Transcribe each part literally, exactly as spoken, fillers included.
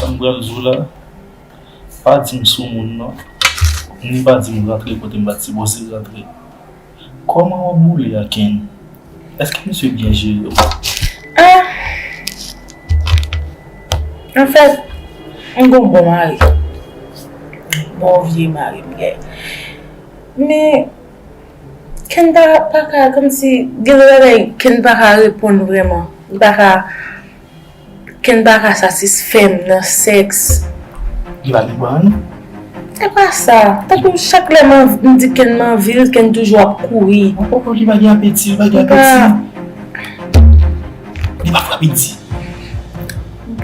M pral di w la, pa di m sou moun non, ni pa di m rantre kote m pa t sipoze rantre. Kòman w ap boule a Ken? Èske misye byen jere w? Ah! Anfèt, m gon bon mari. Bon vye mari m gen. Men, Ken pa, pa ka, kòmsi, gen de bagay Ken pa ka reponn vrèman. Li pa ka, Ken pa ka satisfè m nan sèks. Li pa gen pran? E pa sa. Tankou chak lè m anv-, m di Ken m anvi l, Ken toujou ap kouri. Oh, oh, oh, li pa gen apeti, li pa gen apeti. Li pa frape di.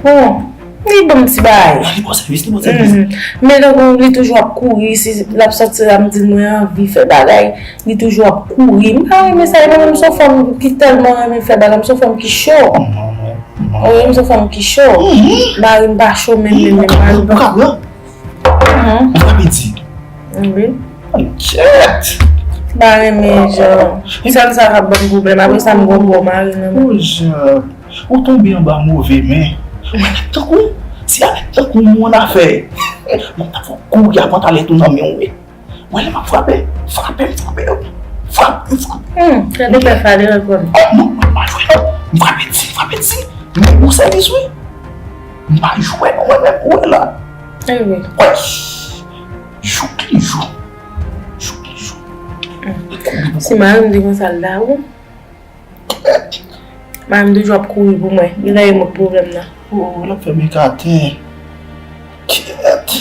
Bon, li ban m ti bagay. Ah, li bon sèvis, li bon sèvis. Mhm. Men tankou li toujou ap kouri, si l ap sòti la, m di l mwen anvi fè bagay, li toujou ap kouri. M pa renmen sa, e mwen menm se yon fanm ki tèlman renmen fè bagay, m se yon fanm ki cho. Wi, m se yon fanm ki cho. Mari m pa cho menm, menm, menm, mari m pa cho. Mhm. Ou frape di. Wi. Kèt! M pa renmen jan. Sèl sa k ap ban m pwoblèm. Apre sa, m gon bon mari nan men. Ou jan. Ou tonbe anba move men. Ou wè nèg tankou m, si a nèg tankou m ou annafè. Mwen ta fè w kouri a pantalèt ou nan men w wi. Ou wè lè m ap frape, frape m frape yo. Frape m frape. Hmm, gade pè Fadel ankò. Oh non, mwen pa jwe non. M frape di, m frape di. M gen bon sèvis wi. M pa jwe non mwen menm ou wè la. Anyway. Wè. Jou ki jou. Jou ki jou. Hmm. Si mari m te konsa l ta ou. Mari m toujou ap kouri pou mwen. Li la e mwen k pwoblèm nan. Oh, l ap fè bèk atè. Kèt.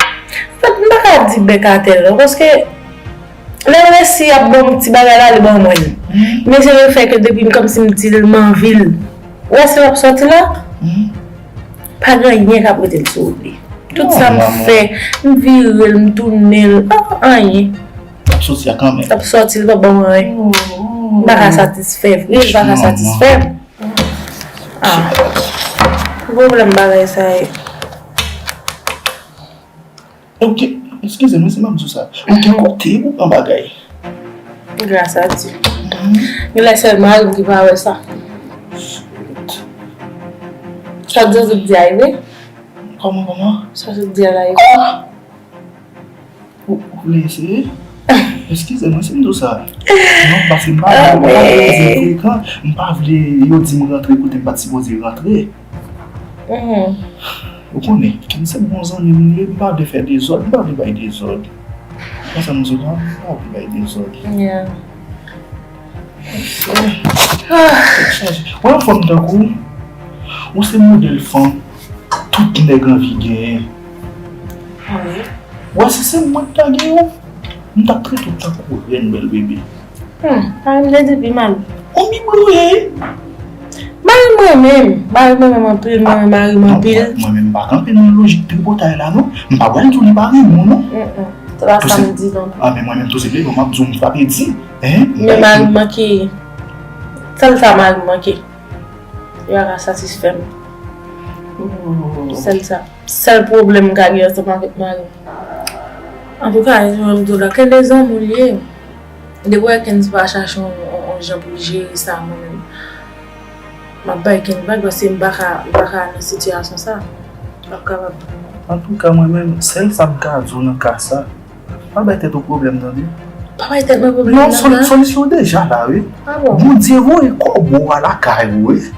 Anfèt, m pa ka di bèk atè non, paske lè l resi ap ban m ti bagay la, li ban mwen l. Men se lefètke depi m kòmsi m di l m anvi l. Ou wè si l ap sòti la? Pa gen anyen k ap rete l sou wout li. Tout sa m fè, m vire l, m tounen l, pa anyen. L ap sòti a kanmenm. L ap sòti, li p ap ban m anyen. M pa ka satisfè vre, li pa ka satisfè m. Ah, ki pwoblèm bagay sa ye? Ok, eskize m wi si m ap di w sa. Ou gen kote pou pran bagay. Gras a Dye. Gen lè sèl mari m ki pa wè sa. Sa w di a vre? Kòman, kòman? Sa w di a la e vre? Ou, ou vle eseye? Eskize mwen si m di w sa. Non, paske m pa vle, m pa vle di frekan, m pa vle yo di m rantre kote m pa t sipoze rantre. Ou konnen, Ken se bon zanmi m li ye, m pa vle fè dezòd, m pa vle bay dezòd. Konsa m di w la, m pa vle bay dezòd. Yeah. Tèt chaje. Wè yon fanm tankou w, ou se modèl fanm tout nèg anvi genyen. Wè si se mwen k ta gen w, m t ap trete w tankou rèn bèl bebe. Hmm, mari m te di pi mal. Ou bibloye. Mari m renmen m, mari m renmen m anpil, m renmen mari m anpil. Mwen menm m pa kanpe nan lojik tripotay la non. M pa pral di w li pa renmen w non. Se pa sa m di non. Ah, men mwen menm tou se plede m ap di w m frape di. Men mari m manke, sèl sa mari m manke. Li pa ka satisfè m. Sèl sa. Sèl pwoblèm m ka gen ansanm avèk mari m. Antouka, jan m di w la, Ken de zanmi w li ye. Depi w wè Ken pa chache yon, yon, yon jan pou l jere sa, mwen menm, m ap bay Ken vag, paske m pa ka, m pa ka nan sitiyasyon sa. M p ap kapab. Antouka, mwen menm, sèl sa m ka di w nan ka sa, pa bay tèt ou pwoblèm, tande. Pa bay tèt mwen pwoblèm nan sa. Non, solisyon deja la, wi. Ah bon? Bondye voye kòbo a lakay ou, wi.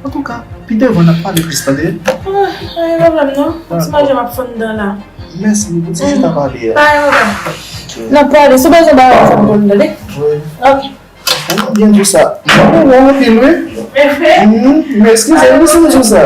Antouka, pi devan n ap pale plis, tande. Ah, pa gen pwoblèm non. Ti manje m ap fann dan la. Mèsi pou ti chita pale a. Pa gen pwoblèm. N ap pale, si w bezwen bagay, fè m konn, tande. Wi. Ok. Ou byen di sa. Ou bon anpil, wi. Men eskize m si m di w sa.